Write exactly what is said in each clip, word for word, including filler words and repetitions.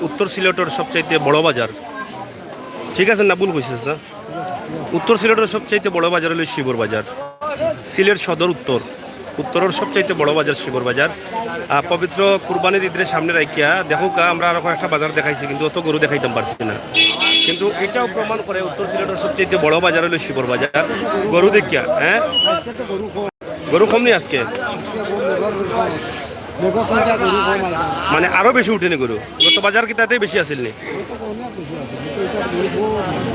উত্তর সিলেটর সবচাইতে বড় বাজার। ঠিক আছে না, ভুল কইছি চাচা? উত্তর সিলেটর সবচাইতে বড় বাজার অইলো শিবর বাজার। সিলেট সদর উত্তর, উত্তরর সবচাইতে বড় বাজার শিবর বাজার। আহ, পবিত্র কুরবানির ঈদরে সামনে রাখিয়া দেখউক্কা, আমরা আরো কয়েকটা বাজার দেখাইছি, কিন্তু অত গরু দেখাইতাম পারছি না। কিন্তু এটাও প্রমাণ করে উত্তর সিলেটর সবচাইতে বড় বাজার অইলো শিবর বাজার। গরু দেখিয়া, হ্যাঁ, গরু কম নি আজকে? মেঘর সংখ্যা গরু কম আর কি। মানে আরো বেশি উঠেনি গরু? গত বাজার কিতাতে বেশি আছিল নি? গত তো অনেক বেশি আছে, কিন্তু এটা গরু কম আর কি।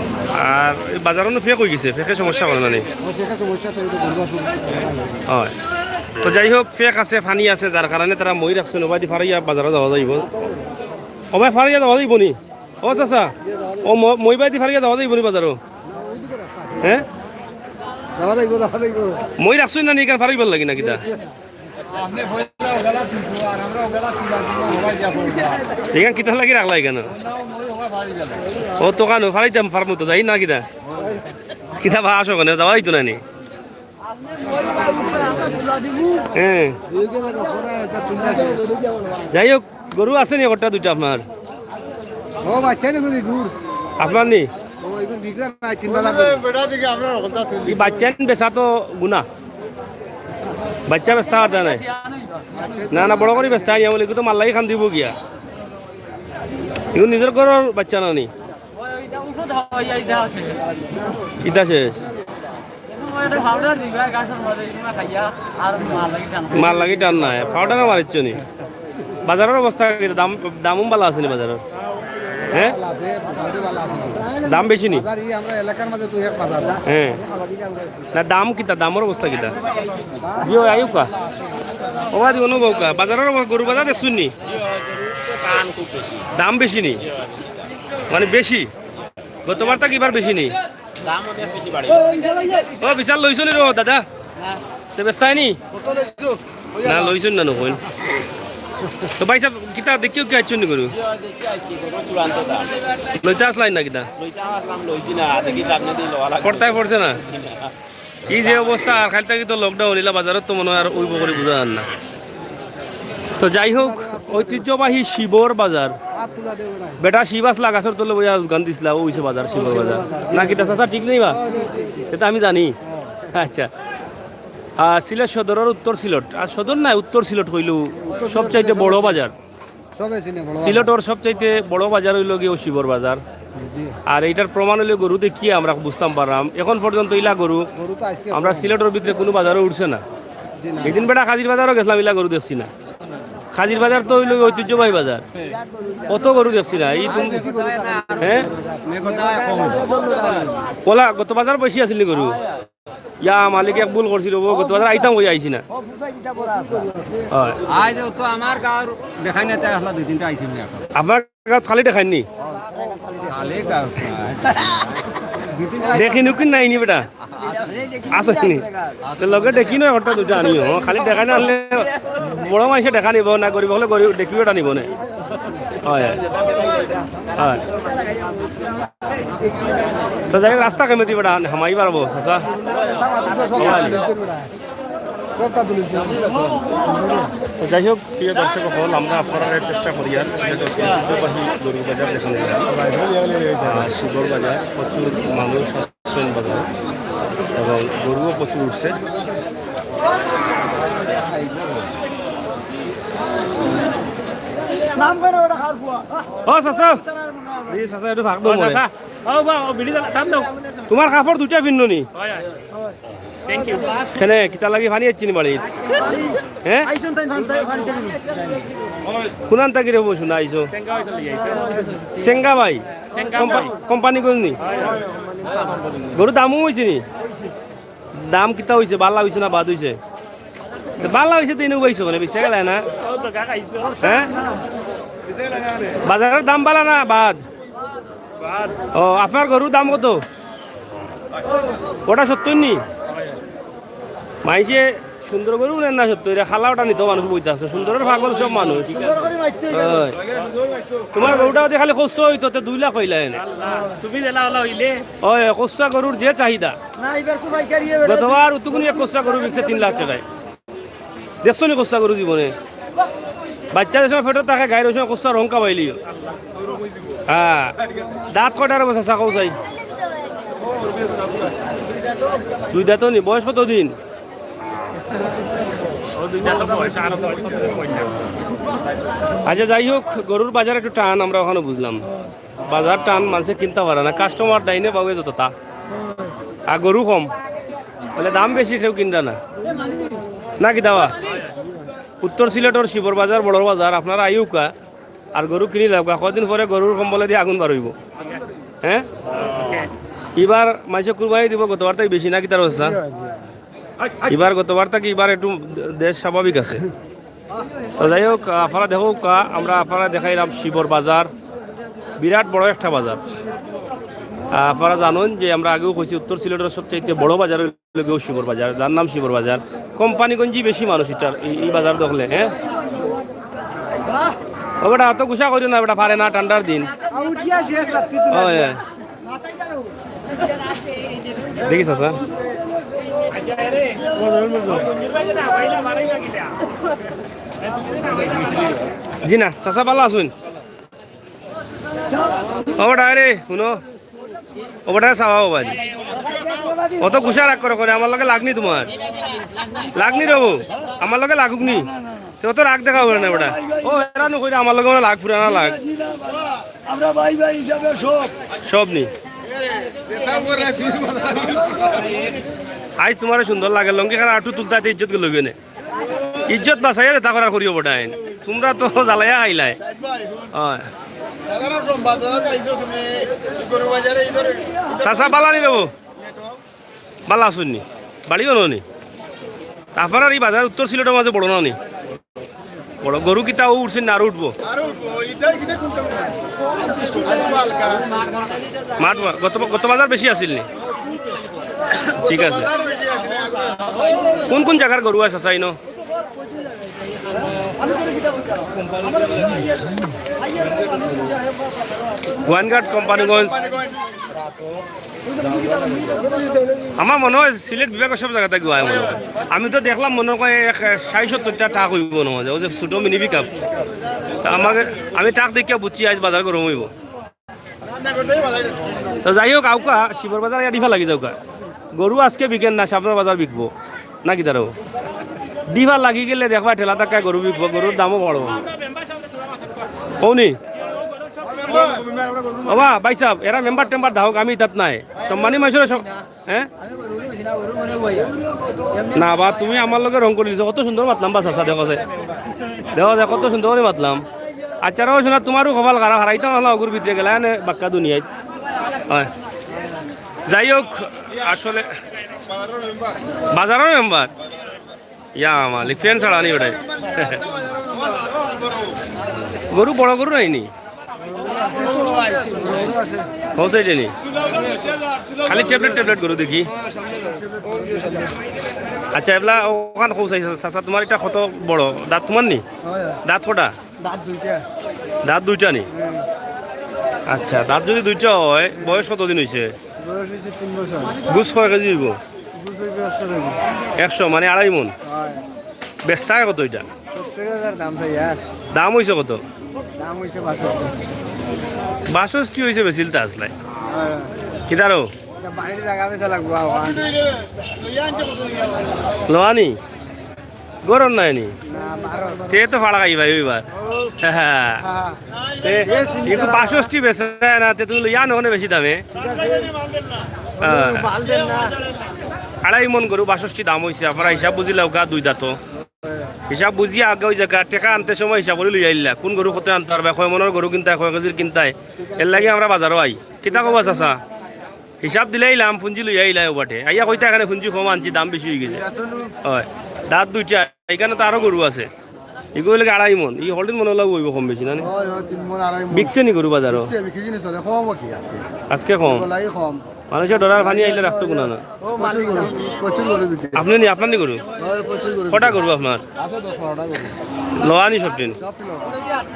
আর এই বাজারও ফেক অই গেছে, ফেকে সমস্যা করে না নি? ও, ফেকে সমস্যা তো, এটা গরু আসলে হয়। তো যাই হোক, ফেক আছে, পানি আছে, যার কারণে তারা মই রাখছে, ওবায়দি ফারাইয়া বাজারো যাওয়া যাইবো। ওবায় ফারাইয়া যাওয়া যাইবো নি? ও চাচা, ও ম-, মইবায়দি ফারাইয়া যাওয়া যাইবো নি বাজারো? হ্যাঁ? যাওয়া যাইবো, যাওয়া যাইবো। মই রাখছইন না নি, ইখান ফারাইবার লাগি না কিতা? আপনি পয়লা ওবেলা তুলবো, আর আমরা ওবেলা তুলার জন্য হবাই দিয়া পড়বো। ইখান কিতার লাগি রাখলা ইখান? না, ওই হবাই ফারি গেল। ও তো কানো, ফারাইতাম পারমু তো, যাই না কিতা? কিতা বা আসো কেনে, যাওয়া যাইতো না নি? হ্যাঁ। যাই হোক, গরু আছে নি একটা দুইটা আপনার? ও বাচ্চা নি গরু, দূর। আপনার নি? ও, এগুন বিক্রি নাই, তিন বেলা করে। বেটা দিকে আমরা হকলতা তুলি। এই বাচ্চা নি বেচা তো গুনা। বাচ্চা বেচতা পারতা নাই। না, না, বড় করি বেচতা আনি, বলে, এগুন তো মাল লাগি খান দিব গিয়া। এগুন নিজর ঘরর বাচ্চা না নি? ওই, ওইটা ঔষধ হয়, এই দেওয়া শেষ। ইটা শেষ। এগুন ওই একটা পাউডার দিবা, গাছের মধ্যে এগুন খাইয়া, আর মাল লাগি টান। মাল লাগি টান নাই, পাউডারও মারিচ্ছ নি? বাজারর অবস্থা কি? দাম, দাম বালা আছে নি বাজারর? হ্যাঁ? ভালা আছে, মোটামুটি ভালা আছে। দাম বেশি নি? বাজার ই আমরা এলাকার মাঝে তো এক বাজার। হ্যাঁ। না, দাম কিতা? দামর অবস্থা কিতা? জি, ওই আইউক্কা। ওবায়দি অনুভবক্কা। বাজারর অব-, গরু বাজার দেখছইন নি? দাম খুব বেশি। দাম বেশি নি? মানে বেশি? গতবার থাকি ইবার বেশি নি? দাম অনেক বেশি বাড়ে। ও, বিশাল লইছো নি রো, দাদা? না। তে বেচতায় নি? কত লইছো? না, লইছইন না, নকইন। তো ভাই সাহেব, কিতা দেখিও কি আইছইন নি গরু? জি, দেখি আইছি, গরু চূড়ান্ত দাম। লইতা আসলাইন না কিতা? লইতা আসলাম, লইছি না, দেখি সামনে দিয়ে লওয়া লাগবে। পড়তায় পড়ছে না? এই যে অবস্থা, আর কাইল থাকি তো lockdown, ইলা বাজারো তো মনে হয় আর অইবো করি বুঝা যার না। তো যাই হোক, ঐতিহ্যবাহী শিবর বাজার। বেটা শিব আসলা গাছর তলে বইয়া দোকান দিছলা, ও অইছে বাজার, শিবর বাজার। না কিতা চাচা, ঠিক নি বা? ইটা আমি জানি। আচ্ছা। আর সিলেট সদরর উত্তর সিলেট, আর সদর নায়, উত্তর সিলেট কইলো সবচাইতে বড় বাজার। সবে চিনে বড় বাজার। সিলেটর সবচাইতে বড় বাজার অইলো গিয়া শিবর বাজার। জি। আর ইটার প্রমাণ অইলো গরু দেখিয়া আমরা বুঝতাম পারলাম। এখন পর্যন্ত ইলা গরু গরু তো আজকে আমরা কম। সিলেটর ভিতরে কুনু বাজারো উঠছে না। জি, না। এদিন বেটা কাজির বাজারো গেছলাম, ইলা গরু দেখছি না। কাজির বাজার তো অইলো ঐতিহ্যবাহী বাজার, অত গরু দেখছি না। এই তুমি, হ্যাঁ? ওলা, গত বাজার বেশি আছিল নি গরু? ইয়া মালিক, এক ভুল করছি রবো, গত বাজার আইতাম কই আইছি না। হয়। আইজ তো আমার গাঁওর দেখাই না, তাই আসলে দুই তিনটা আইছি না এখন। আপনার গাঁওত খালি দেখাইন নি? খালি গাঁও। দুই তিনটা দেখি নুকিন নাই নি বেটা? আছে নি? তো লগে দেখি নয়, ওটা দুইটা আনিও। খালি দেখাই না আনলে বড় মাইনষে দেখা নিবো না, গরিব অকলে গরিব দেখিও এটা নিবো না। হয়, হয়। হয়। তো যাই হোক, রাস্তা কেমনে দিবে এটা হামাই পারবো, চাচা? তো যাই হোক, প্রিয় দর্শক অকল, আমরা আপনারারে চেষ্টা করি আর সিলেটর ঐতিহ্যবাহী গরুর বাজার দেখানো যায়। আর শিবর বাজার, প্রচুর মানুষ আসছেন বাজারে এবং গরুও প্রচুর উঠছে। ও চাচা, এই চাচা, একটু ফাঁক দাও ও মরে। চাচা, ও বা, ও বিড়ি দাও, টান দাও। তোমার কাপড় দুইটা ভিন্ন নি? হয়, হয়। Thank you। কেনে, কিতা লাগি পানি আইছে নি বাড়িত? হ্যাঁ? আইছন তাই ভান, তাই ভান, তাই ভান। কোনান থাকি রে বসু না আইছো? সেঙ্গা ভাই। সেঙ্গা ভাই? সেঙ্গা কোম্পা-, ভাই। কোম্পানি গঞ্জ নি? হয়, হয়। গরু দামও অইছে নি? দাম কিতা অইছে? বালা অইছে না বাদ অইছে? তো বালা অইছে তো ইনো বইছো মানে, বেচা গেল না? ও তো কাকা আইছো। হ্যাঁ? বাজারর দাম বালা না বাদ? বাদ। ও, আপনার গরুর দাম কত? ওটা সত্তর নি? মাইনষে সুন্দর গরু নেন না সত্তর, এরা খালা ওটা নিতো মানুষ বইতে আছে, সুন্দরর পাগল সব মানুষ। সুন্দর করে মারতে অইলে। ওই। তোমার গরুটা যদি খালি খরচ অইতো, তে দুই লাখ অইলা এনে। তুমি দিলা ওলা অইলে। ওই, খরচা গরুর যে চাহিদা। না, এবার খুব পাইকারি হবে। গতবার উতুকুনি এক খরচা গরু বিকছে তিন লাখ টেকায়। দেখছো নি খরচা গরু জীবনে? বাচ্চা যে সময় পেটর থাকে, গাইর ওই সময় কুস্তা রং কামাইলিও। হ্যাঁ। দাঁত কয়টার অবস্থা, চাকো চাই? দুই দাঁতও নি। বয়স কত দিন? আচ্ছা, যাই হোক, গরুর বাজার একটু টান, আমরা ওখানে বুঝলাম। বাজার টান, মানষে কিনতা পারে না, কাস্টমার ডাইনে বাউয়ে যততা। আর গরু কম, বলে দাম বেশি, কেউ কিনরা না। না কিতা বা? উত্তর সিলেটর শিবর বাজার, বড় বাজার, আপনারা আইউক্কা, আর গরু কিনিলাউক্কা। কয়দিন পরে গরুর কম্বলেদি আগুন বার অইবো। হ্যাঁ, ইবার মানষে কুরবানি দিবো, গতবার তাই বেশি, না কিতার অবস্থা? ইবার গতবার থাকি ইবার একটু দেশ স্বাভাবিক আছে। তো যাই হোক, আফারা দেখউক্কা, আমরা আফারা দেখাইলাম শিবর বাজার, বিরাট বড় একটা বাজার। আফারা জানইন যে আমরা আগেও কইছি, উত্তর সিলেটর সবচাইতে বড় বাজার অইলো গিয়া শিবর বাজার, যার নাম শিবর বাজার। কোম্পানিগঞ্জি বেশি মানুষ ইটার, এই, এই বাজার দেখলে, হ্যাঁ। ও বেটা, অত গুসা করিও না বেটা, পারে না, ঠান্ডার দিন। ওই, ওই। দেখিস, আচ্ছা। জি না, চাচা ভালা আছইন? ও বেটা রে, হুনো। ও বেটা, চাওয়া ও বাড়ি। অত গুসা রাগ করে করে, আমার লগে লাগনি তোমার? লাগনি রে বউ, আমার লগে লাগুক নি। তে অত রাগ দেখাও না বেটা। ও, এরা নু কইরা আমার লগে মানে লাগ, পুরানা লাগ। আমরা ভাই ভাই হিসাবে সব। সব নি। আইজ তোমারে সুন্দর লাগে, লুঙ্গি খান আটু তুলতা ইজ্জত গেল গেনে। ইজ্জত বাঁচাইয়া যেতা করার করিও বেটাইন। তোমরা তো জ্বালাইয়া খাইলায়। অয়। চাচা, ভালা নি রে বউ? ভালা আছইন নি? বাড়িও ননি? তারপরে আর এই বাজার উত্তর সিলেটর মাঝে বড় না নি? বড় গরু কিতা ও উঠছে না আরো উঠবো? মাঠ বা-, গত, গত বাজার বেশি আছিল নি? ঠিক আছে। কোন কোন জাগার গরু আছে চাইনো? গোয়াইনঘাট, কোম্পানিগঞ্জ। আমার মনে হয় সিলেট বিভাগর সব জাগাত গুয়ায় মনে হয়। আমি তো দেখলাম মনে হয় এক ষাইট সত্তইরটা ট্রাক অইবো মনে হয়, ওই যে ছোট মিনি পিকআপ। তা আমাকে, আমি ট্রাক দেখিয়া বুঝছি আইজ বাজার গরম অইবো। তো যাই হোক, আউক্কা, শিবর বাজার আইয়া ডিফা লাগি যাউক্কা। গরু আজকে বিকের না, সামনর বাজার বিকবো। না কিতা রে? ডিফা লাগি গেলে দেখবায় ঠেলা ধাক্কায় গরু বিকবো, গরুর দামও বাড়বো। অউ নি? ওবা, ভাইসাব, এরা মেম্বার টেম্বার দেউক, আমি ইতাত নাই। সম্মানী মানষরে সম-, হ্যাঁ? না বা, তুমি আমার লগে রং করি দিছো। কত সুন্দর মাতলাম বা, চাচা, দেখো যে। দেখো যে, কত সুন্দর করি মাতলাম। আচ্ছা, রও শোনা, তোমারও কপাল খারাপ, হারাইতাম আল্লাহ অগুর ভিতরে গেলা, এনে বাক্কা দুনিয়াত। হয়। যাই হোক, আসলে বাজারর মেম্বার। ইয়া মালিক, ফ্যান ছাড়া নি ওটাই। গরু, বড় গরু নাই নি? পৌঁছাইলে নি? খালি ট্যাবলেট, ট্যাবলেট গরু দেখি। আচ্ছা, এবলা ওখান পৌঁছাইছে, চাচা, তোমার এটা কত বড়? দাঁত তোমার নি? দাঁত কটা? দাঁত দুইটা। দাঁত দুইটা নি? হুম। আচ্ছা, দাঁত যদি দুইটা হয়, বয়স কতদিন হইছে? বয়স হইছে তিন বছর। গুস কয় কেজি হইব? গুস হইব একশো কেজি। একশো, মানে আড়াই মন? হয়। বেচতায় কত এটা? সত্তর হাজার দাম চাই আর। দাম হইছে কত? দাম হইছে বাষট্টি। বাষট্টি হইছে, বেচিলতা আসলে। হয়। কিতারও? এটা বাড়ির জায়গা বেচা লাগবো আবার। লওয়া নি? গরম নাই নি? না, বারো। তে তো ফাড়া খাইবা এবার। ও। হ্যাঁ। হ্যাঁ। তে, এ চিন্তা। একটু বাষট্টি বেচে না, তে তুমি লইয়া আনো বেশি দামে। ঠিক আছে। হ্যাঁ। মাল দেন না। আড়াই মন গরু বাষট্টি দাম হইছে, আপনারা হিসাব বুঝিলাউক্কা দুই দাঁত। হিসাব বুঝিয়া আগে ওই জায়গা টেকা আনতে সময় হিসাব করি লইয়া আইলা। কোন গরু কত আনতে পারবা, কয় মনর গরু কিনতায়, কয় কেজির কিনতায়। এর লাগি আমরা বাজারও আই। কিতা কবা চাচা? হিসাব দিলাইলাম, পুঞ্জি লইয়া আইলা ওবাটে। আইয়া কইতা এখানে পুঞ্জি কম আনছি, দাম বেশি হয়ে গেছে। হয়। দাঁত দুইটা, এখানে তো আরো গরু আছে। এগুলো লাগে আড়াই মন। এই হলদিন মনে হলো হইব কম বেশি, না নি? হয়, হয়, তিন মন, আড়াই মন। বিকছে নি গরু বাজারও? বিকছে, বিক্রি নি চলে, কম আর কি আজকে। আজকে কম? গলাই কম। মানুষের ডরার পানি আইলে রাখতো কোনা না। ও, মালিক না। প্রচুর গরু বিক্রি। আপনি নি, আপনার নি গরু? হয়, প্রচুর গরু কটা বিক্রি। গরু আপনার? আছে দশ বারোটা গরু। লওয়া নি সব দিন? সব কিলো।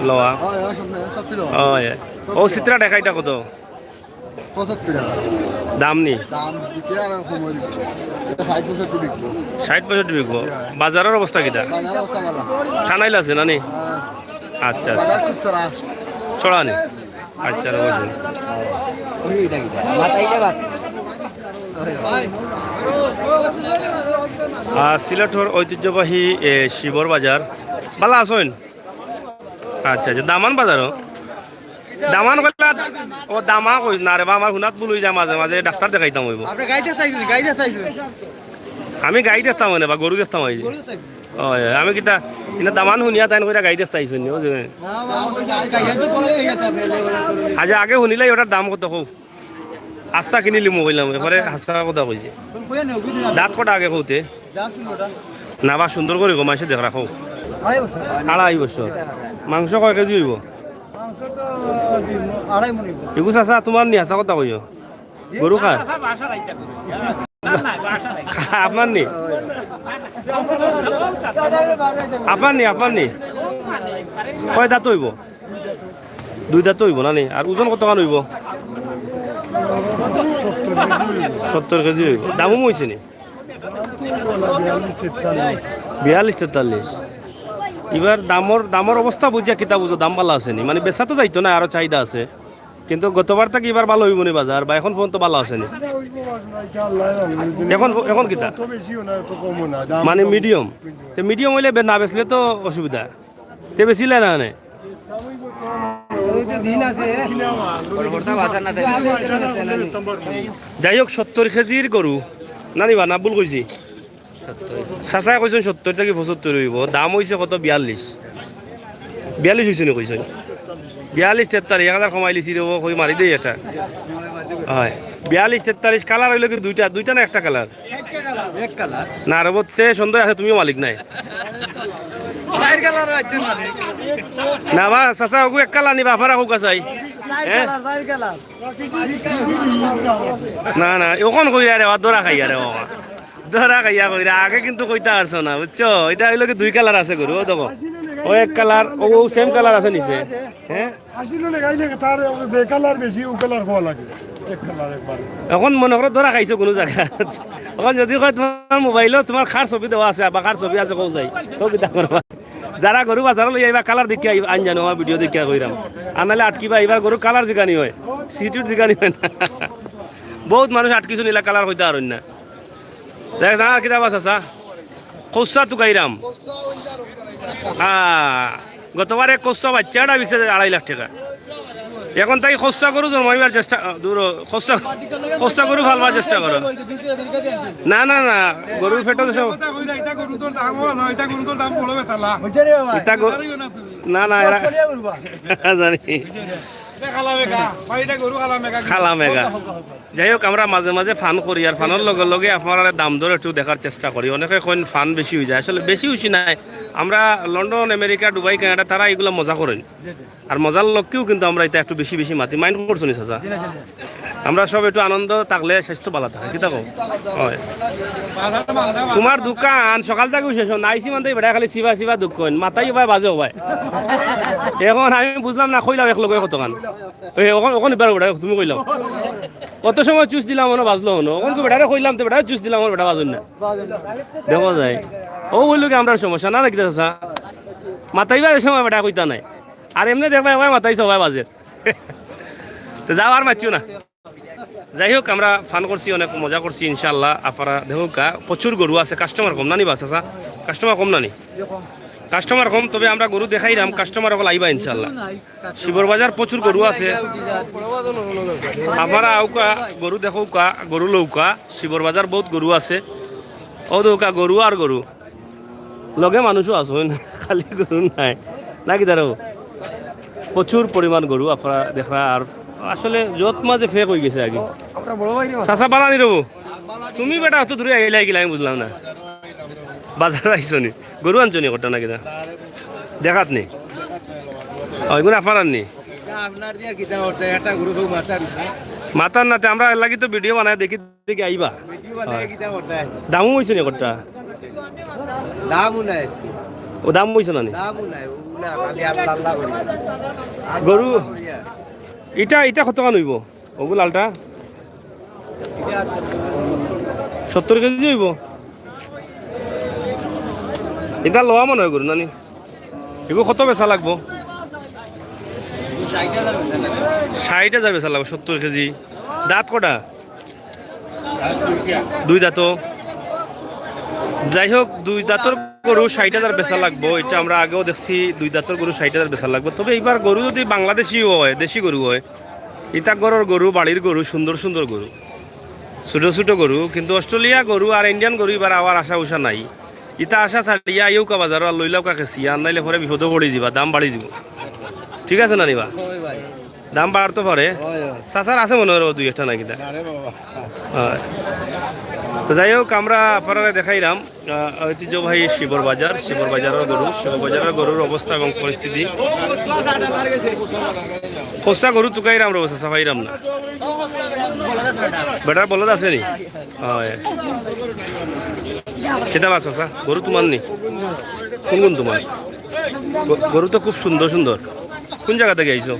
লওয়া? হয়, হয়, সব, সব কিলো। হয়। ও, চিত্রা দেখা এটা কত? পঁচাত্তর হাজার। দাম নি? দাম বিক্রি আর কম হইল। এটা ষাট পঁয়ষট্টি বিকবো। ষাট পঁয়ষট্টি বিকবো। হ্যাঁ। বাজারর অবস্থা কিতা? বাজারর অবস্থা ভালো। টানাইল আছে না নি? হ্যাঁ। আচ্ছা, আচ্ছা। বাজার খুব চড়া। চড়া নি? আচ্ছা, রে, বুঝলাম। আহ, সিলেটর ঐতিহ্যবাহী, এ, শিবর বাজার। ভালা আছইন? আচ্ছা, আচ্ছা, দামান বাজারও? দামান কইলা, ও দামা কইস না রে বা, আমার হুনাত ভুল অই যায় মাঝে মাঝে, ডাক্তার দেখাইতাম অইবো। আপনি গাই দেখতে আইছেন, গাই দেখতে আইছেন। আমি গাই দেখতাম অনে বা গরু দেখতাম অই যে। গরু দেখতে আইছেন। অয়, অয়, আমি কিতা, ইনা দামান হুনিয়া তাইন কইরা গাই দেখতে আইছইন নি, ও যে। না, বা, ওই গাই, গাই তো বলে, এই তো আপনি লেবার করে। আচ্ছা, আগে হুনিলাই ওটার দাম কত কও? আস্তা কিনিলিমু কইলাম, এরপরে হাছা কথা কইছি। কোন কইয়া নেও, বুঝলি না? দাঁত কটা আগে কওতে? দাঁত ছিল ওটা। না বা সুন্দর করি কও, মাইনষে দেখরা কও। আড়াই বছর। আড়াই বছর। মাংস কয় কেজি অইবো? মাংস তো দিন, আড়াই মণ অইবো। ইগু চাচা, তুমার নি হাছা কথা কইও। গরু কার? আপনার নি? আপনার নি, আপনার নি? কয় দাঁত অইবো? দুই দাঁত অইবো না নি? আর ওজন কতখান অইবো? সত্তর কেজি অইবো। দামও অইছে নি? বিয়াল্লিশ তেতাল্লিশ। বিয়াল্লিশ তেতাল্লিশ। ইবার দামর, দামর অবস্থা বুঝিয়া কিতা বুঝো, দাম ভালা আছে নি? মানে বেচা তো যাইতো না, আরো চাহিদা আছে। কিন্তু গতবার থাকি ইবার ভালা অইবো নি বাজার, বা এখন পর্যন্ত ভালা আছে নি? এখন, এখন কিতা? অত বেশিও না, অত কমও না, দাম মানে কম। মিডিয়াম। তে মিডিয়াম অইলে বে-, না বেচলে তো অসুবিধা। তে বেচিলে না নে? ওই তো দিন আছে। যাই হোক, সত্তর কেজির গরু। না নি বা, না ভুল কইছি? চাচায় কইছইন সত্তর থাকি পঁচাত্তর অইবো। দাম অইছে কত? বিয়াল্লিশ। বিয়াল্লিশ অইছে নি কইছইন? বিয়াল্লিশ তেতাল্লিশ, এক হাজার কমাইলিছি রে, ও কই মারি দেই এটা। অয়, বিয়াল্লিশ তেতাল্লিশ। কালার অইলো কি দুইটা? দুইটা না একটা কালার? এক কালার। না রে, বলতে সন্দেহ আছে, তুমিও মালিক নায়। চাইর কালার আছে মানে। না বা, চাচা, ওগু এক কালার নি বা, আফারা কউক্কা চাই। চাইর হ্যাঁ? কালার, চাইর কালার। না, না, অখন কইরা রে, ও ধরা খাইয়া রে, ও। ধরা খাইয়া কইরা, আগে কিন্তু কইতা পারছো না, বুঝছো? ইটা অইলো কি দুই কালার আছে গরু, ও দেখো। ও এক কালার, ও, ও সেম কালার আছে নিচে। হ্যাঁ? আসলে লেগাই লেগে তার যে কালার বেশি, ও কালার হওয়া লাগে। এক কালার একবার। অখন মনে করো ধরা খাইছো কুনু জাগাত। অখন যদি কয় তুমার মোবাইলো তুমার কার ছবি দেওয়া আছে, বা কার ছবি আছে, কও চাই। কও কিতা করবা? যারা গরু বাজারো লইয়া আইবা, কালার দেখিয়া আইবা, আইন জানো, আমার ভিডিও দেখিয়া কইরাম। আর নাইলে আটকিবা, ইবার গরু কালার জিকানি অয়, সিটির জিকানি অয় না। বউত মানুষ আটকিছইন ইলা কালার কইতা পারইন না। দেখ না, কিতা বাস আছে? কৌসা তুকাইরাম। হ্যাঁ, গতবারে কৌসা বাইচ্চাটা বিকছে আড়াই লাখ টেকা। এখন তাই কৌসা গরু জন্মাইবার চেষ্টা, আহ, দূর, কৌসা, কৌসা গরু ফালবার চেষ্টা করো। না, না, না, গরুর পেটো তো সব। কথা কই না, ইটা গরু তোর দাম অয় না, ইটা গরু তোর দাম বড় বেতালা। ইটা গ-, না, না, এরা জানি। ইটা খালা মেগা, ভাই, ইটা গরু খালা মেগা। খালা মেগা। যাই হোক, আমরা মাঝে মাঝে ফান করি, আর ফানর লগে লগে আপনারারে দাম দর একটু দেখার চেষ্টা করি। অনেকে কইন ফান বেশি অই যায়, আসলে বেশি অইছে নায়। আমরা লন্ডন, আমেরিকা, দুবাই, কানাডা, তারা ইগুলা মজা করইন। আর মজার লক্ষ্যেও কিন্তু আমরা ইটা একটু বেশি বেশি মাতি, মাইন্ড করছো নি চাচা? আমরা সব একটু আনন্দ থাকলে স্বাস্থ্য ভালা থাকে, কিতা কও? অয়। তুমার দোকান সকাল থাকিউ শেষ অয় না, আইছি মানতে বেটায় খালি চিবা চিবা দুখ কইন, মাথায় ভাই বাজে ভাই। এখন আমি বুঝলাম না, কইলাম এক লগে কতখান। এই অখন, অখন ইবার বেটায় তুমি কইলাও। অত সময় চুস দিলাম, অনো বাজলো অনো। অখন কি বেটারে কইলাম, তে বেটারে চুস দিলাম, অনো বেটা বাজইন না। দেখো যায়। ও অইলো কি আমরার সমস্যা, না, না কিতা চাচা? মাতাইবার সময় বেটা কইতা নায়। আর এমনে দেখবা, একবার মাতাইছো, ভাই বাজের। তো যাও, আর মাতিও না। যাই হোক, আমরা ফান করছি, অনেক মজা করছি, ইনশাআল্লাহ। আপনারা দেখউক্কা, প্রচুর গরু আছে, কাস্টমার কম না নি বা চাচা? কাস্টমার কম না নি? কাস্টমার কম, তবে আমরা গরু দেখাইরাম, কাস্টমার অকল আইবা ইনশাআল্লাহ। শিবর বাজার প্রচুর গরু আছে। আপনারা আউক্কা, গরু দেখউক্কা, গরু লউক্কা, শিবর বাজার বউত গরু আছে। ও দেখউক্কা, গরু আর গরু। লগে মানুষও আছইন, খালি গরু নায়। না কিতা রে? প্রচুর পরিমাণ গরু আপনারা দেখরা, আর আসলে জত মাঝে ফেক অই গেছে আগে। চাচা ভালা নি রে বা? তুমি বেটা অত দূরে আইলায় কিলা, আমি বুঝলাম না। বাজার আইছো নি? গরু আনছো নি কটা না কিতা? দেখাত নি? অ, ইগুন আফারার নি? আপনার দিয়া কিতা করতে? একটা গরু কেউ মাতার না। মাতার না, তে আমরা এর লাগি তো ভিডিও বানাই দেখি দেখি আইবা। ভিডিও বানাই কিতা করতে? দামও অইছে নি কটা? দামও নাই আজকে। ও দাম অইছে না নি? দামও নাই, ওগুলা খালি আল্লাহ আল্লাহ করি। গরু, ইটা, ইটা কতখান অইবো? ওগু লালটা? সত্তর কেজি অইবো। ইটা লওয়া মনে অয় গরু, না নি? ইগু কত বেচা লাগবো? ষাইট হাজার বেচা লাগবো, সত্তর কেজি। দাঁত কটা? দুই দাঁত। যাই হোক, দুই দাঁতর গরু ষাইট হাজার বেচা লাগবো, ইটা আমরা আগেও দেখছি, দুই দাঁতর গরু ষাইট হাজার বেচা লাগবো। তবে ইবার গরু যদি বাংলাদেশি অয়, দেশি গরু অয়, ইতা ঘরর গরু, বাড়ির গরু, সুন্দর সুন্দর গরু, ছোট ছোট গরু, কিন্তু অস্ট্রেলিয়া গরু আর ইন্ডিয়ান গরু ইবার আওয়ার আশা উষা নাই। ইতা আশা ছাড়িয়া আইউক্কা বাজারো আর লইলাউক্কা কেচিয়া, আর নাইলে পরে বিপদো পড়ি যিবা, দাম বাড়ি যিবো। ঠিক আছে না নি বা? দাম বাড়তো পারে। চাচার আছে মনে অয় দুই একটা না কিতা? অয়। তো যাই হোক, আমরা আপনারারে দেখাইরাম, আহ, ঐতিহ্যবাহী শিবর বাজার, শিবর বাজারর গরু, শিবর বাজারর গরুর অবস্থা এবং পরিস্থিতি। খোসা গরু তুকাইরাম রে, চাচা পাইরাম না। বেটার বলদ আছে নি? অয়। কিতা বা চাচা, গরু তুমার নি? কুন কুন তুমার? গ-, গরু তো খুব সুন্দর সুন্দর। কুন জাগা থাকি আইছো?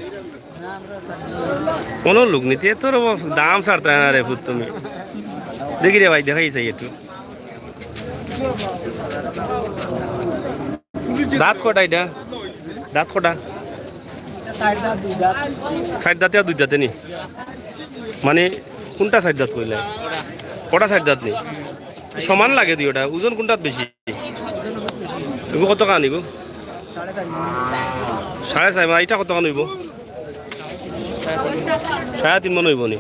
কুনু লোক নি, তে তোর দাম ছাড়তায় না রে পুত তুমি। দেখি রে ভাই, দেখাই চাই একটু। দাঁত কটা ইটা? দাঁত কটা? চাইর দাঁতে আর দুই দাঁতে নি? মানে কুনটা চাইর দাঁত কইলে? কটা চাইর দাঁত নি? সমান লাগে দুইওটা, ওজন কুনটাত বেশি? এগু কত খান এগু? সাড়ে চাইর মণ। ইটা কত খান অইবো? সাড়ে তিন মণ অইবো নি?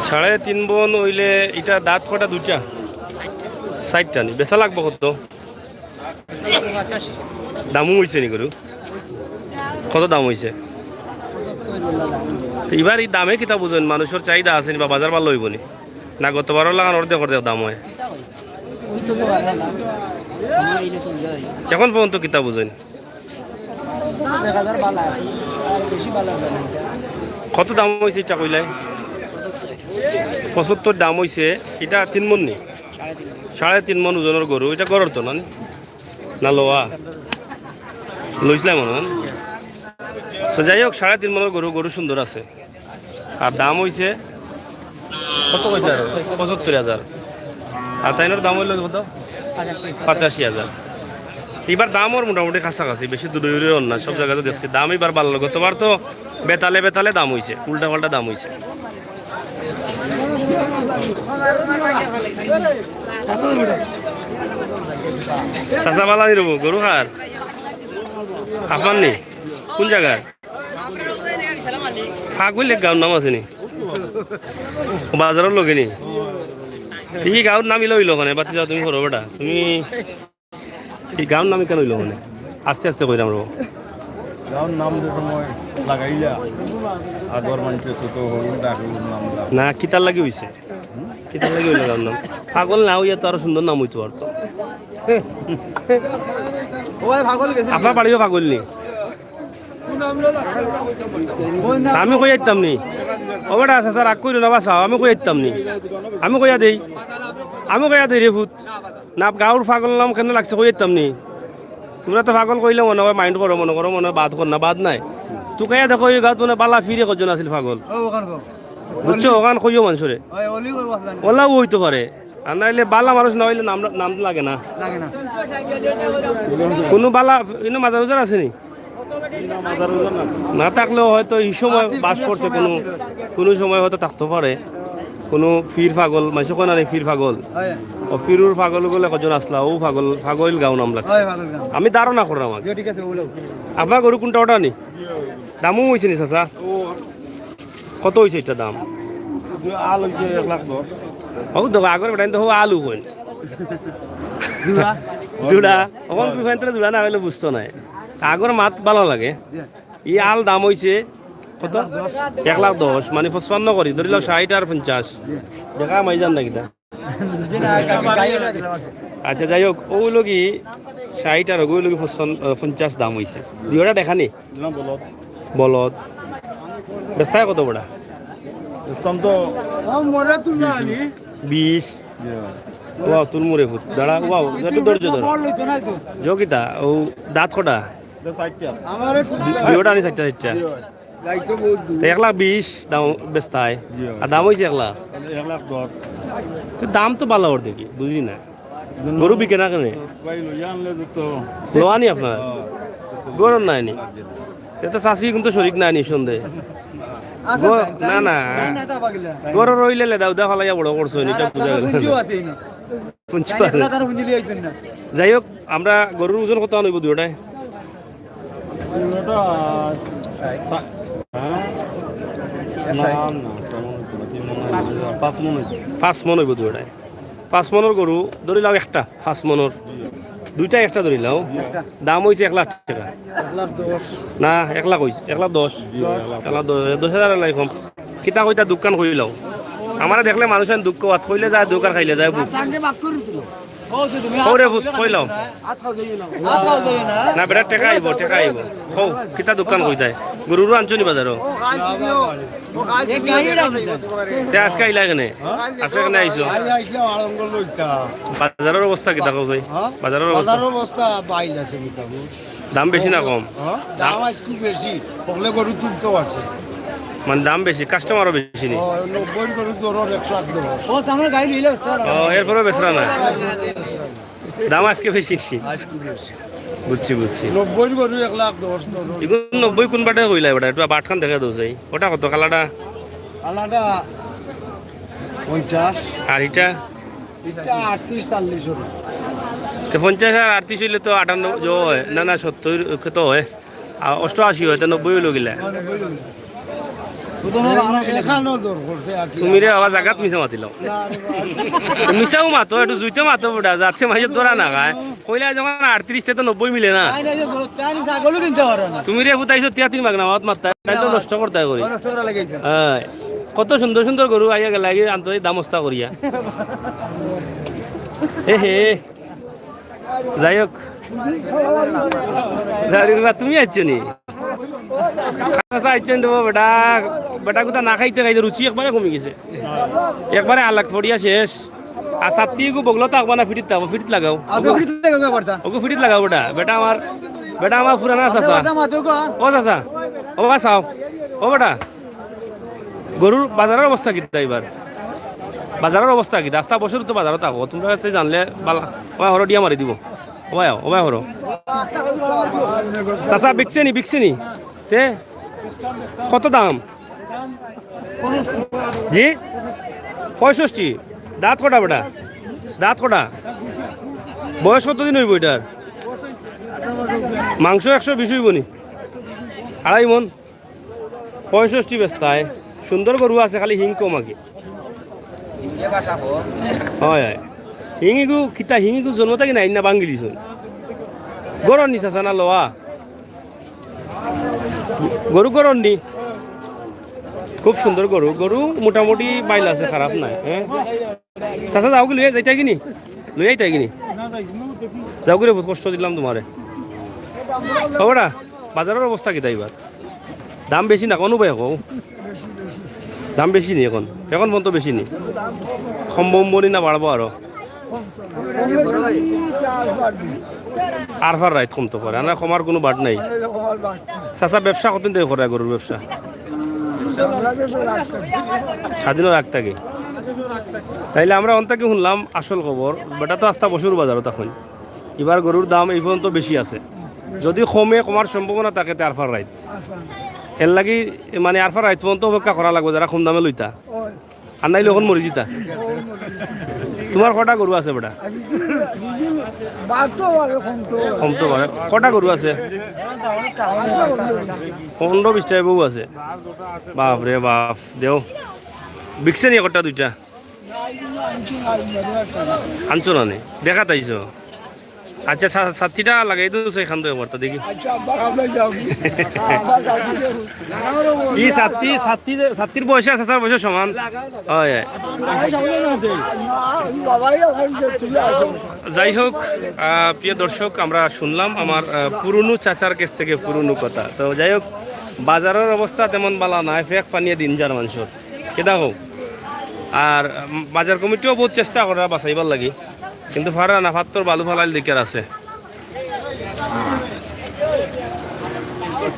সাড়ে তিন মণ অইলে ইটা দাঁত কটা? দুইটা? চাইরটা নি? বেচা লাগবো কত? দামও অইছে নি গরু? কত দাম অইছে? তো ইবার ই দামে কিতা বুঝইন? মানুষর চাহিদা আছে নি বা বাজার ভালা অইবো নি? না গতবারর লাখান অর্ধেক অর্ধেক দাম অয়? অখন পর্যন্ত কিতা বুঝইন? কত দাম অইছে ইটা কইলাই? পঁচাত্তর দাম অইছে। ইটা তিন মণ নি? সাড়ে তিন মণ ওজনর গরু। ইটা ঘরর তো না নি? না লওয়া? লইছলায় মনো অয় না? তো যাই হোক, সাড়ে তিন মণর গরু, গরু সুন্দর আছে। আর দাম অইছে কত কইছলা? পঁচাত্তর হাজার। আর তাইনর দাম অইলো কত? পঁচাশি হাজার। ইবার দামর মোটামুটি কাছাকাছি, বেশি দূরে দূরে অর না, সব জাগাত দেখছি দাম ইবার ভালা। গতবার তো বেতালে বেতালে দাম অইছে, উল্টা পাল্টা দাম অইছে। চাচা ভালা নি রে বা, গরু কার? আপনার নি? কুন জাগার? ফাগল এক গাঁওর নাম আছে নি? ও বাজারর লগে নি? ই গাঁওর নাম ইলা অইলো কেনে? বাতি যাও তুমি করো বেটা। তুমি ই গাঁওর নাম ইখান অইলো কেনে? আস্তে আস্তে কইরাম রে বা। গাঁওর নাম যে সময় লাগাইলা, আগর মানষে তো, তো হলুদ ডাক হলুদ নাম দাও। না, কিতার লাগি অইছে? কিতার লাগি অইলো গাঁওর নাম? ফাগল না অইয়া তো আরো সুন্দর নাম অইতো পারতো। ও ভাই, ফাগল গেছে। আপনার বাড়িও ফাগল নি? আমি কইয়া দিতাম নি। ও বেটা, চাচা রাগ কইরো না, বাঁচাও, আমি কইয়া দিতাম নি। আমি কইয়া দেই, আমি কইয়া দেই রে পুত। না, গাঁওর ফাগল নাম কেনে লাগছে কইয়া দিতাম নি। তুমরা তো ফাগল কইলে মনো অয় mind করো, মনো করো, মনো অয় বাদ কর না, বাদ নাই। তুকাইয়া দেখো, ই গাঁওত মনো অয় ভালা ফিরে কয়জন আছিল ফাগল। বুঝছো? অখান কইও মানষরে। অলাও অইতো পারে। আর নাইলে ভালা মানুষ না অইলে নাম, নাম লাগে না। লাগে না। কুনু ভালা, ইনো মাজার উজার আছে নি? না থাকলেও হয়তো ই সময় বাস করছে, কুনু, কুনু সময় হয়তো থাকতো পারে। কুনু ফির ফাগল, মানষে কয় না নি ফির ফাগল। অয়। ও ফিরুর ফাগল অকলে কয়জন আছলা, অউ ফাগল, ফাগল গাঁও নাম লাগছে। অয়, ফাগল গাঁও। আমি ধারণা কররাম আর কি। ঠিক আছে, অলাও। আপনার গরু কুনটা অটা নি? দামও অইছে নি চাচা? কত অইছে ইটার দাম? আল অইছে এক লাখ দশ। অউ দেখো, আগর বেটাইন্তে অউ আলু কইন। জুড়া। জুড়া। অখন তুই ফাইন্তরে জুড়া না অইলে বুঝতো নায়। আগর মাত ভালা লাগে। ই আল দাম অইছে কত? এক লাখ দশ, মানে পঁচপান্ন করি, ধরি লও ষাইট আর পঞ্চাশ। দেখা মাই যার না কিতা? আচ্ছা, যাই হোক, অউ লগি ষাইট আর অউ লগি পঞ্চাশ দাম অইছে। দুইওটা দেখা নি? না, বলদ। বলদ। বেচতায় কত বেটা? বেচতাম তো বিশ। ওয়াও, তুলমুরে ফুট। দাঁড়া, ওয়াও, একটু ধৈর্য ধরো। জগিতা, অউ দাঁত কটা? দুইওটা নি চাইরটা চাইরটা। তো এক লাখ বিশ দাম বেচতায়। জি, অয়। আর দাম অইছে এক লাখ? এক লাখ দশ। তো দাম তো ভালা অর দেখি, বুঝি না। গরু বিকে না কেনে? ভাই, লইয়া আনলে তো। লওয়া নি আপনার? হ্যাঁ। গরু নাই নি? এটা চাচি কিন্তু শরিক না, নিঃসন্দেহে। আচ্ছা, গো-, তাই, না, তাই, না। তাই না, তা পাগলা। গরু রইলে লেদা উদা ফালাইয়া বড় করছো, এটা বুঝা গেল। পুঞ্জিও আছে এনে। পুঞ্জি তাই আছে। এগুলা তারা পুঞ্জি লিয়ে আইছেন না। যাই হোক, আমরা গরুর ওজন কত আনইব দুইটায়? দুইটা, হ্যাঁ? না, না, তেমন না, তিন মণ অইব, পাঁচ মণ অইব। পাঁচ মণ অইব দুইটায়। পাঁচ মণর গরু ধরি লাও একটা, পাঁচ মণর। দুইটায় একটা ধরি লাও। একটা। দাম অইছে এক লাখ টেকা। এক লাখ দশ। না, এক লাখ অইছে, এক লাখ দশ। জি, এক লাখ। এক লাখ দশ, দশ হাজার লাই কম। কিতা কইতা দোকান কইলাও। আমারে দেখলে মানুষ দুঃখ বাত কইলে যায়, দোকান খাইলে যায় বুক। ওরে ফুত, কইলাও। না, বেটা, টেকা আইব, টেকা আইব। কও, কিতা দোকান কইতায়? গরুরও আনছো নি বাজারও? তে আজকে আইলা কেনে? আজকে কেনে আইছো? আইজ আইছলাম আড়ঙ্গর লইতা। বাজারর অবস্থা কিতা কও চাই? হ্যাঁ? বাজারর অবস্থা? বাজারর অবস্থা বাইল আছে মোটামুটি। দাম বেশি না কম? হ্যাঁ? দাম আইজ খুব বেশি। হকলে গরু তুলতে পারছে। মানে দাম বেশি, কাস্টমারও বেশি নি? ও, নব্বইর গরু ধরো এক লাখ ধরো। ও, তো আমার গাড়ি নিলে। ও, এরপরেও বেচরা না? দাম আজকে বেশি নি? আইজ খুব বেশি। বুঝছি, বুঝছি। নব্বইর গরু এক লাখ দশ ধরো। ইগুন নব্বই কোন বাটে কইলা বেটা? একটু বাটখান দেখা দেও চাই। ওটা কত কালাটা? কালাটা পঞ্চাশ। আর এটা? এটা আটত্রিশ, চল্লিশ অইব। তো পঞ্চাশ আর আটত্রিশ অইলে তো আটানব্বই অয়। না, না, সত্তর তো অয়। আর অষ্টআশি অয়, তো নব্বই অইলো কিলা? এখানো দর করছে আর কি। তুমি রে বাবা, জাগাত মিছা মাতিলাও। না রে বাবা। মিছাও মাতো, একটু জুইতে মাতো বেটা, যাতে মাঝে ধরা না খায়। কইলা যখন আটত্রিশ, তে তো নব্বই মিলে না। তাই না, এই যে গরু, তাই না, ছাগলও কিনতে পারো না। তুমি রে ফুতাইছো তিয়া তিন ভাগ না, মাত মারতা, তাই তো নষ্ট করতে করি। নষ্ট করা লাগাইছে। হ্যাঁ, কত সুন্দর সুন্দর গরু আইয়া গেলা, আগে আনতে দাম অস্তা করিয়া। এ হে, যাই হোক। যাই হোক, তুমি আইছো নি? আচ্ছা, আইছো নি বেটা? বেটা কোথা না খাইতে খাইতে রুচি একবারে কমি গেছে, একবারে আলাক পড়িয়া শেষ। আর সাত্তি এগু বগলো থাকবা না, ফিটিত থাকবো, ফিটিত লাগাও। আগে ফিটিত লাগাও, পারতা। ওগু ফিটিত লাগাও বেটা। বেটা আমার, বেটা আমার পুরানা চাচা। পারতা মাতো গো। ও চাচা, ও বা চাও, ও বেটা, গরুর বাজারর অবস্থা কিতা এবার? বাজারর অবস্থা কিতা? আস্তা বছর তো বাজারো থাকো, তোমরা তো জানলে বালা। ওবায় হরো, ডিয়া মারি দিব। ওবায় আও, ওবায় হরো। চাচা, বিকছে নি, বিকছে নি? তে কত দাম? জি, পঁয়ষট্টি। দাঁত কটা বেটা? দাঁত কটা? বয়স কতদিন অইব এটার? মাংস একশো বিশ অইব নি? আড়াই মণ। পঁয়ষট্টি বেচতায়। সুন্দর গরু আছে, খালি হিং কম আগে। হয়, হয়। হিং ইগু কিতা, হিং ইগু জন্ম থাকি নাই না, ভাঙ্গিলিছইন? গরর নি চাচা না লওয়া? গরু গরর নি? খুব সুন্দর গরু। গরু মোটামুটি বাইল আছে, খারাপ নায়। হ্যাঁ? চাচা, যাওগি লইয়া যাইতায় গি নি? লইয়া যাইতায় গি নি? যাওগি রে, বহুত কষ্ট দিলাম তোমারে। ও বেটা, বাজারর অবস্থা কিতা এবার? দাম বেশি না, কুনু ভাই কও? দাম বেশি নি এখন? এখন পর্যন্ত বেশি নি? কমবো, কমবো নি না বাড়বো আরো? আরফার রাইত কমতো পারে, না কমার কুনু বাট নাই। চাচা, ব্যবসা কতদিন থাকি কররা, গরুর ব্যবসা? স্বাধীনর আগ থাকি। তাইলে আমরা অন থাকি হুনলাম আসল খবর, বেটা তো আস্তা বছর বাজারো থাকইন। ইবার গরুর দাম এই পর্যন্ত বেশি আছে। যদি কমে, কমার সম্ভাবনা থাকে, তে আরফার রাইত। এর লাগি মানে আরফার রাইত পর্যন্ত অপেক্ষা করা লাগবো, যারা কম দামে লইতা। আর নাইলে অখন মরি যিতা। তোমার কটা গরু আছে বেটা? বাড়তো পারে, কমতো পারে। কমতো পারে। কটা গরু আছে? পনেরো বিশটা এবো আছে। বাপ রে বাপ, দেও। বিকছে নি একটা দুইটা? আনছো না নি? দেখাত আইছো? আচ্ছা, সা-, ছাত্তিটা লাগাই দেও, সেই খান তো একবার তো দেখি। আচ্ছা, আব্বা, আমরা যাও। আব্বা, যাও। কি ছাত্তি, ছাত্তি যে, ছাত্তির বয়সে আছে, চাচার বয়সে সমান। হয়, হয়। না, বাবাই এখন যে ঠিক আছে। যাই হোক, আহ, প্রিয় দর্শক, আমরা শুনলাম আমার, আহ, পুরনো চাচার কাছ থেকে পুরনো কথা। তো যাই হোক, বাজারর অবস্থা তেমন বালা নায়, ফেক পানিয়ে দিন যার মানষর। কিতা কও? আর, উম, বাজার কমিটিও বহুত চেষ্টা কররা বাঁচাইবার লাগি, কিন্তু পাররা না, পাত্থর বালু ফালাইল দিকার আছে।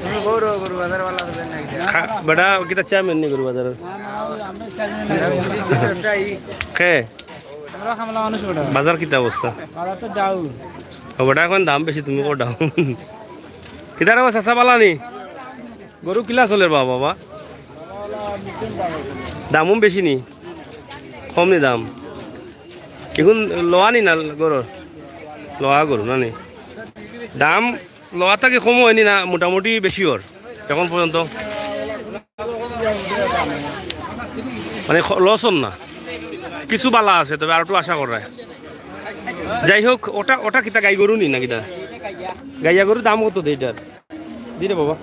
তুমি গরু, গরু বাজার বালা হবে না। খা-, বেটা, কিতা চেয়ারম্যান নি গরু বাজারর? খে? আমরা খামলা মানুষ বেটা। বাজার কিতা অবস্থা? বাজার তো ডাউন। ও বেটা, এখন দাম বেশি, তুমি কও ডাউন। কিতা রে, ও চাচা বালা নি? গরু কিলা চলের বা বাবা? দামও বেশি নি, কম নি দাম? এখন লওয়া নি না গরুর? লওয়া গরু না নি? দাম লওয়া থাকি কম অয়নি না, মোটামুটি বেশি অর এখন পর্যন্ত? মানে লস অর না, কিছু বালা আছে, তবে আর একটু আশা করা যায়। যাই হোক, ওটা, ওটা কিতা গাই গরু নি না কিতা? গাইয়া গরুর দাম কত দে এটার? দি রে বাবা,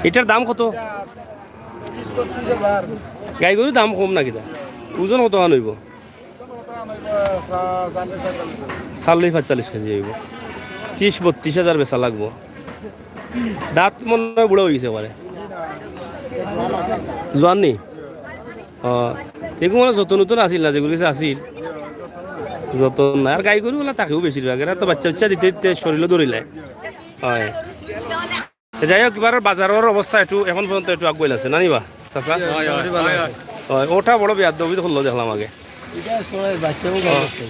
এটার দাম কত? গাই গরুর দাম কম না কিতা? ওজন কত খান অইব? চল্লিশ পাঁচচল্লিশ কেজি অইব। ত্রিশ বত্রিশ হাজার বেচা লাগবো। দাঁত মনে হয় বুড়া অই গেছে পারে। জোয়ান নি? ও, এগু মানে যত নতুন আছিল না, যেগুলো কিছু আছিল। যত না, আর গাই গরু ওলা তাকেও বেশিরভাগ। এরা তো বাচ্চা উচ্চা দিতে দিতে শরীরও ধরিলে। হয়। তো যাই হোক, এবার বাজারের অবস্থা একটু, এখন পর্যন্ত একটু আগুয়াইল আছে, না নি বা, চাচা? হয়, হয়, ভালো আছে। হয়, ওটা বড় বেয়াদবি তো করলো দেখলাম আগে। এটা সবাই বাচ্চাও গাই ও। হচ্ছে।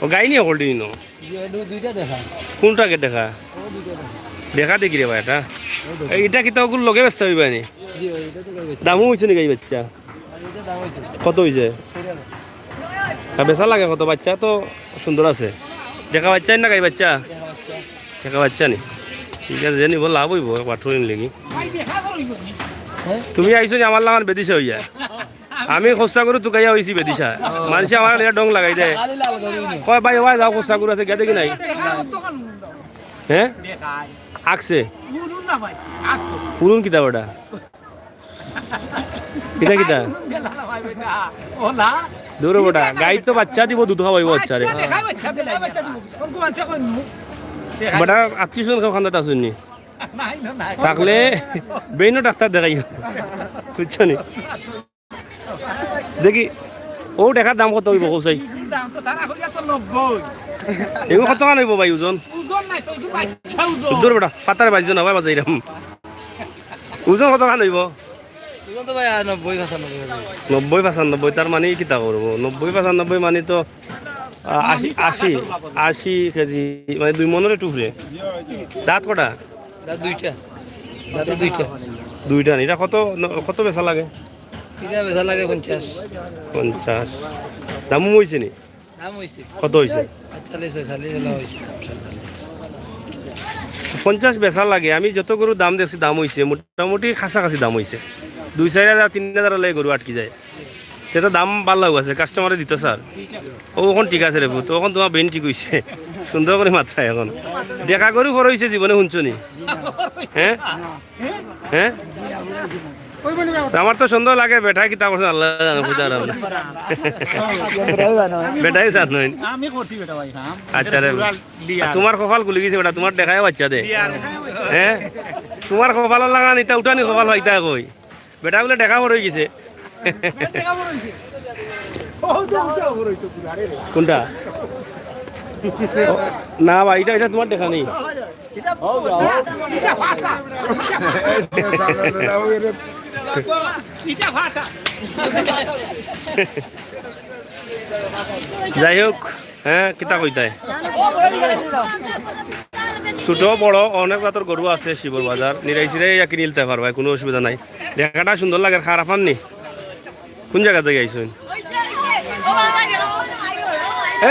ও গাই নিয়ে হল্ডি নিন। জি, ওই দু-, দুইটা দেখা। কোনটাকে দেখা? ও দুইটা দেখা। দেখা দেখি রে ভাই এটা। ও দেখি। এই, এটা কিতা ওগুলো লগে বেচতে হইবে নি? জি, ওই এটা তো গাই বাচ্চা। দামও হইছে নি গাই বাচ্চা? আর এটা দাম হইছে। কত হইছে? এটা না। আর বেচা লাগে কত? বাচ্চা তো সুন্দর আছে। দেখা বাচ্চা না গাই বাচ্চা? দেখা বাচ্চা। দেখা বাচ্চা নি? ঠিক আছে, যে নিব লাভ হইব, পাঠুরিন লেগি। হ্যাঁ? তুমি আইছো নি আমার লাগান বেদিশা হইয়া? আমি খোসা গরু তুকাইয়া হইছি বেদিশা। মানুষে আমার লিয়া ডং লাগাই দেয়। খালি লাল গরু নি। কয়, "ভাই, ওই যাও, খোসা গরু আছে, গেদে কি নাই?" হ্যাঁ? আকছে? পুরুন কিতা ওটা? কিতা কিতা? দূরে বেটা, গাই তো বাচ্চা দিব, দুধ খাওয়াইব বাচ্চারে। বেটা, আত্মীয় স্বজন কেউ খান্দাত আসুননি। থাকলে বেইনো ডাক্তার দেখাইও, বুঝছো নি? দেখি, ও দেখার দাম কত হইব, কৌশাই? এগুলো কত খান হইব ভাই ওজন? দূর বেটা, ফাতারে বাইশ জন, আবার বাজাইরাম। ওজন কত খান হইব? ওজন তো ভাই, আহ, নব্বই পঁচানব্বই হবে। নব্বই পঁচানব্বই, তার মানে কিতা করবো? নব্বই পঁচানব্বই মানে তো, আহ, আশি, আশি, আশি কেজি, মানে দুই মনের একটু উপরে। দাঁত কটা? দাঁত দুইটা। দাঁতে দুইটা। দুইটা নি? এটা কত, ন-, কত বেচা লাগে? এটা বেচা লাগে পঞ্চাশ। পঞ্চাশ। দামও হইছে নি? দাম হইছে। কত হইছে? আটচল্লিশ, ছয়চল্লিশ এলা হইছে, সাতচল্লিশ। পঞ্চাশ বেচা লাগে। আমি যত গরুর দাম দেখছি, দাম হইছে, মোটামুটি কাছাকাছি দাম হইছে। দুই চাইর হাজার, তিন হাজার হলে গরু আটকি যায়। তে তো দাম ভালা আছে, কাস্টমারে দিত স্যার। ও, এখন ঠিক আছে রে পুত, এখন তোমার বেইন ঠিক হইছে। সুন্দর করে মাতরা এখন। দেখা গরু বড় হইছে জীবনে, শুনছো নি? হ্যাঁ? হ্যাঁ? আমার তো সুন্দর লাগে, বেটা কিতা করছে আল্লাহ জানে, খুদা রাম। বেটাই জানো। আমি করছি বেটা ভাই কাম। আচ্ছা রে। পুরা লিয়ার। তোমার কপাল খুলি গেছে বেটা, তোমার দেখায় বাচ্চা দে। লিয়ার। হ্যাঁ? তোমার কপাল লাগান, এটা উঠানি কপাল পাইতা কই? বেটা বলে দেখা বড় হয়ে গেছে। কোনটা? ও, না ভাই, এটা, এটা তোমার দেখা নেই। যাই হোক, হ্যাঁ, কিতা কইতায়? ছোট বড় অনেক জাতর গরু আছে শিবর বাজার, নিরাই চিরাই ইয়া কিনিলতে পারবায়, কোনো অসুবিধা নাই। দেখাটা সুন্দর লাগে, খারাপ আননি। কোন জায়গা থেকে আইছইন?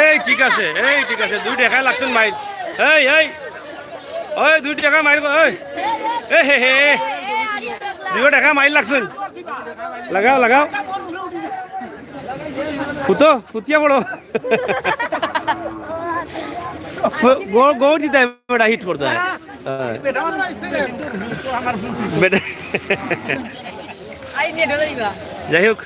এই ঠিক আছে, এই ঠিক আছে, দুই দেখায় লাগছইন মাইর। এই, এই, ওই দুই দেখায় মাইর গো, এই। এ হে হে, দুই দেখায় মাইর লাগছইন। লাগাও, লাগাও। ফুতো, ফুতিয়া বড়। ফু-, গো-, গো দিতে বেটা হিট করতে হয়। হ্যাঁ। বেটা। যাই হোক,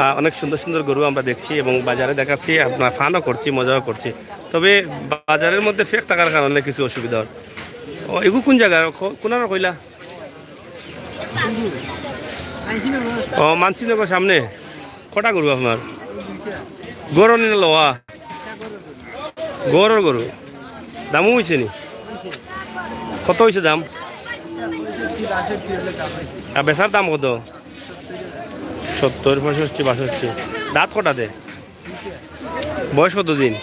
আহ, অনেক সুন্দর সুন্দর গরু আমরা দেখছি এবং বাজারে দেখাচ্ছি, আপনার ফানও করছি, মজাও করছি। তবে বাজারের মধ্যে ফেক থাকার কারণে কিছু অসুবিধা হয়। ও, এগু কোন জায়গা? ক-, কোন আর কইলা? ও, মানসিনগর সামনে। কটা গরু আপনার? গরু নি না লওয়া? গরুর গরু। দামও হইছে নি? কত হইছে দাম? আর বেচার দাম কত? সত্তর, পঁয়ষট্টি, বাষট্টি। দাঁত কটা দে? বয়স কত দিন?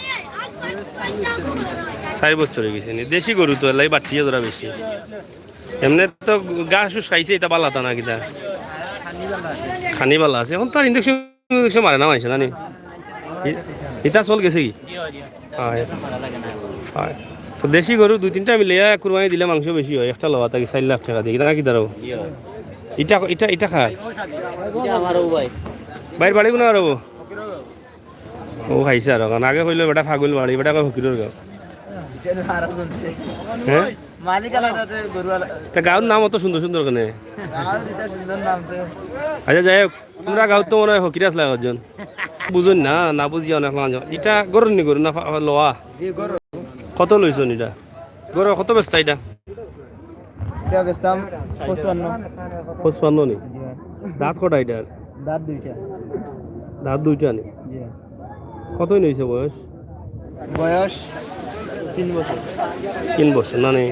চার বছর হয়ে গেছে নি। দেশি গরু তো, এলাই বাট্টিয়ে ধরা বেশি। এমনে তো ঘাস উস খাইছে, ইটা বালা তা না কিতা? খানি বালা আছে। অখন তো আর ইঞ্জেকশন, ইঞ্জেকশন মারে না মানষে, না নি? ই-, ইটা চল গেছে কি? হয়। হয়। তো দেশি গরু দুই তিনটা মিলাইয়া কুরবানি দিলে মাংস বেশি হয়। একটা লওয়া থাকি চাইর লাখ টেকা দিয়া, ইটা নাকি দাঁড়াও? ইটা, ইটা, ইটা কার? ভাইর বাড়ি কুনো আর হবো? ও খাইছে আর, কারণ আগে কইলো বেটা ফাগুল বাড়ি, বেটা কয় ফকিরর গাঁও। হ্যাঁ? মালিক আলাদা, তে গরু আলাদা। তা গাঁওর নাম অত সুন্দর সুন্দর কেনে? গাঁওর ইটা সুন্দর নাম তে। আচ্ছা, যাই হোক, তুমরা গাঁওত তো মনে হয় ফকির আছলা একজন। বুঝইন না, না বুঝিয়া অনেক লাঞ্জ। ইটা গরুর নি গরু না ফা-, লওয়া? জি, গরু। কত লইছইন ইটা? গরু কত বেচতা ইটা? ইটা বেচতাম পঁচপান্ন। পঁচপান্ন নি? জি ভাই। দাঁত কটা ইটার? দাঁত দুইটা। দাঁত দুইটা নি? জি ভাই। কতদিন হইছে বয়স? বয়স তিন বছর। তিন বছর না নি?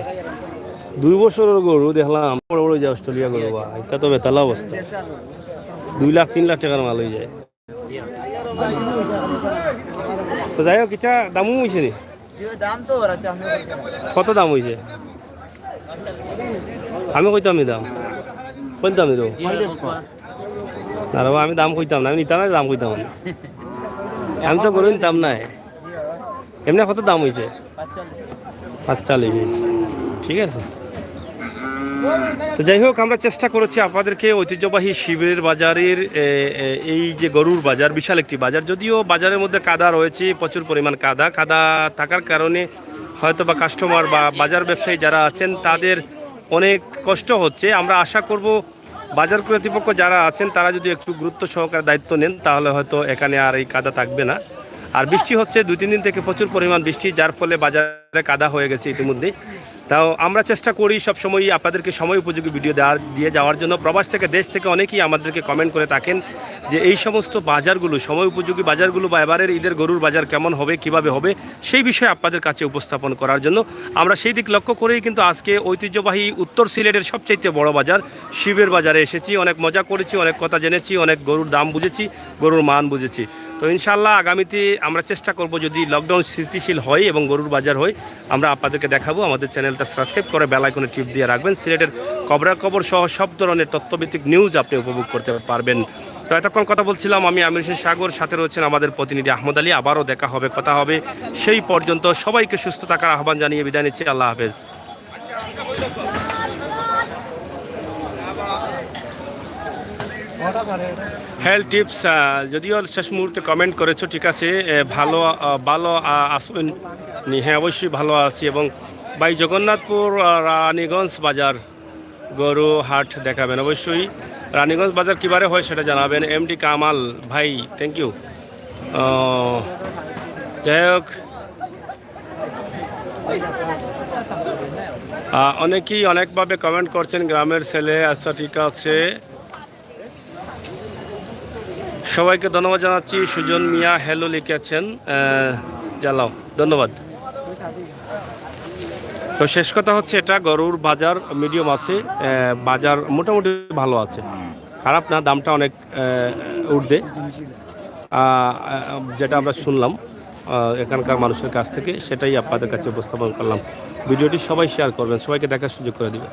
দুই বছরর গরু দেখলাম, বড় বড় যে অস্ট্রেলিয়া গরু, বা, ইটা তো বেতালা অবস্থা। দুই লাখ তিন লাখ টেকার মাল হয়ে যায়। তো যাই হোক, ইটা দামও হইছে নি? দাম তো ওরা চামড়া। কত দাম হইছে? আমি কইতাম নি দাম। কইতাম নি দাম। না রে বাবা, আমি দাম কইতাম না, আমি নিতাম না, দাম কইতাম না। আমি তো গরু নিতাম না। এমনি কত দাম হইছে? পাঁচচল্লিশ হইছে। ঠিক আছে। তো যাই হোক, আমরা চেষ্টা করেছি আপনাদেরকে ঐতিহ্যবাহী শিবের বাজারের, এ, এ, এই যে গরুর বাজার, বিশাল একটি বাজার, যদিও বাজারের মধ্যে কাদা রয়েছে, প্রচুর পরিমাণ কাদা। কাদা থাকার কারণে হয়তো বা কাস্টমার বা বাজার ব্যবসায়ী যারা আছেন, তাদের অনেক কষ্ট হচ্ছে। আমরা আশা করব বাজার কর্তৃপক্ষ যারা আছেন, তারা যদি একটু গুরুত্ব সহকারে দায়িত্ব নেন, তাহলে হয়তো এখানে আর এই কাদা থাকবে না। আর বৃষ্টি হচ্ছে দুই তিন দিন থেকে, প্রচুর পরিমাণ বৃষ্টি, যার ফলে বাজারে কাদা হয়ে গেছে ইতিমধ্যেই। তাও আমরা চেষ্টা করি সবসময় আপনাদেরকে সময় উপযোগী ভিডিও দেওয়ার, দিয়ে যাওয়ার জন্য। প্রবাস থেকে, দেশ থেকে অনেকেই আমাদেরকে কমেন্ট করে থাকেন যে এই সমস্ত বাজারগুলো, সময় উপযোগী বাজারগুলো বা এবারের ঈদের গরুর বাজার কেমন হবে, কিভাবে হবে, সেই বিষয়ে আপনাদের কাছে উপস্থাপন করার জন্য। আমরা সেই দিক লক্ষ্য করেই কিন্তু আজকে ঐতিহ্যবাহী উত্তর সিলেটের সবচাইতে বড় বাজার শিবের বাজারে এসেছি। অনেক মজা করেছি, অনেক কথা জেনেছি, অনেক গরুর দাম বুঝেছি, গরুর মান বুঝেছি। তো ইনশাআল্লাহ আগামীতে আমরা চেষ্টা করব, যদি লকডাউন স্থিতিশীল হয় এবং গরুর বাজার হয়, আমরা আপনাদেরকে দেখাবো। আমাদের চ্যানেলটা সাবস্ক্রাইব করে বেল আইকনে টিপ দিয়ে রাখবেন। সিলেটের খবরাখবর সহ সব ধরনের তথ্যভিত্তিক নিউজ আপনি উপভোগ করতে পারবেন। তো এতক্ষণ কথা বলছিলাম আমি, আমির হোসেন সাগর, সাথে রয়েছেন আমাদের প্রতিনিধি আহমদ আলী। আবারও দেখা হবে, কথা হবে, সেই পর্যন্ত সবাইকে সুস্থ থাকার আহ্বান জানিয়ে বিদায় নিচ্ছি। আল্লাহ হাফেজ। হেলথ টিপস, আহ, যদিও শেষ মুহূর্তে কমেন্ট করেছো, ঠিক আছে, এ, ভালো, আহ, ভালো, আহ, আছো নি? হ্যাঁ, অবশ্যই ভালো আছি। এবং ভাই, জগন্নাথপুর, আহ, রানীগঞ্জ বাজার গরু হাট দেখাবেন অবশ্যই। রানীগঞ্জ বাজার কিবারে হয় সেটা জানাবেন। এমডি কামাল ভাই, থ্যাংক ইউ। যাই হোক, আহ, অনেকেই অনেকভাবে কমেন্ট করছেন, গ্রামের ছেলে, আচ্ছা, ঠিক আছে। সবাইকে ধন্যবাদ জানাচ্ছি। সুজন মিয়া হ্যালো লিখেছেন, আহ, জ্বালাও, ধন্যবাদ। তো শেষ কথা হচ্ছে, এটা গরুর বাজার মিডিয়াম আছে, আহ, বাজার মোটামুটি ভালো আছে, খারাপ না, দামটা অনেক, আহ, ঊর্ধ্বে, আহ, আহ, যেটা আমরা শুনলাম, আহ, এখানকার মানুষের কাছ থেকে, সেটাই আপনাদের কাছে উপস্থাপন করলাম। ভিডিওটি সবাই শেয়ার করবেন, সবাইকে দেখার সুযোগ করে দিবেন।